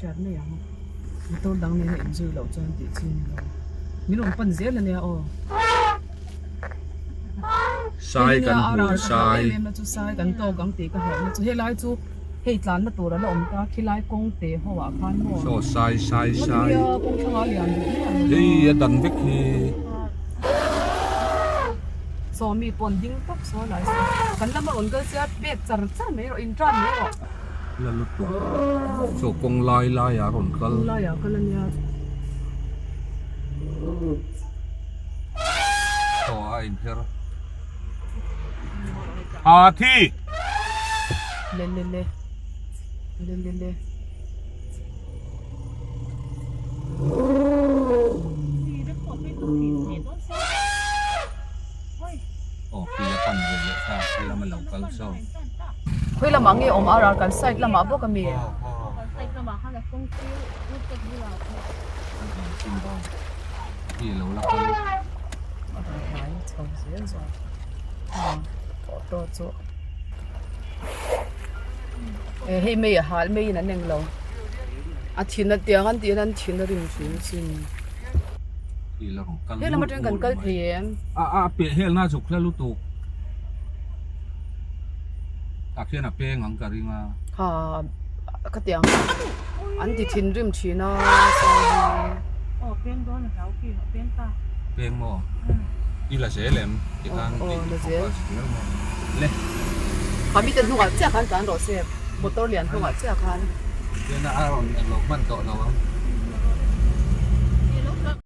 hriat mai ang. Motor dang nena inzui loh chuan tih chi a ni lo. Min rawn pan zel a nia aw. Sai kan hmu sai. Em em na chu sai kan tawk ang tih ka hlauh na chu helai chu hei tlanna tur a la awm ta khilai kawng te ho ah khan maw. Saw sai sai sai. Nia kawng thlanga lian duh miah lo. Hei a dan vek hi. Saw mi pawn ding tawp saw lai saw kan lama rawn kal sia pek char char mai rawh in tan mai rawh. La lutuk saw kawng lai lai ah rawn kal. Kawng lai ah kal a nia. Saw a inher. Hathi. Le le le le le le. Aw khi a pan ve leh ta khi lama lo kal saw. Khawi lamah nge awm a kan side lamah bawk a mi? Khi lo la kal. A rawn hnai chho zel zawk auto chu hei mei a hal meiin an englo a thin a tiang an tih hian an thin a rim thin sin he lam atangin kan kal thei em? A a peh helna zuk hla lutuk tah khian a peng ang ka ring a. Ha ka tiang an ti thinrim thin a sawi hi. Aw peng dawn a hlau khi a peng ta. Peng maw? I la zel em? Tikhan Aw la zel. Le. Kha mite hnungah chiah khan tlan rawh se motor lian hnungah chiah khan. Tiana a rawn lo hman tawh lo ang.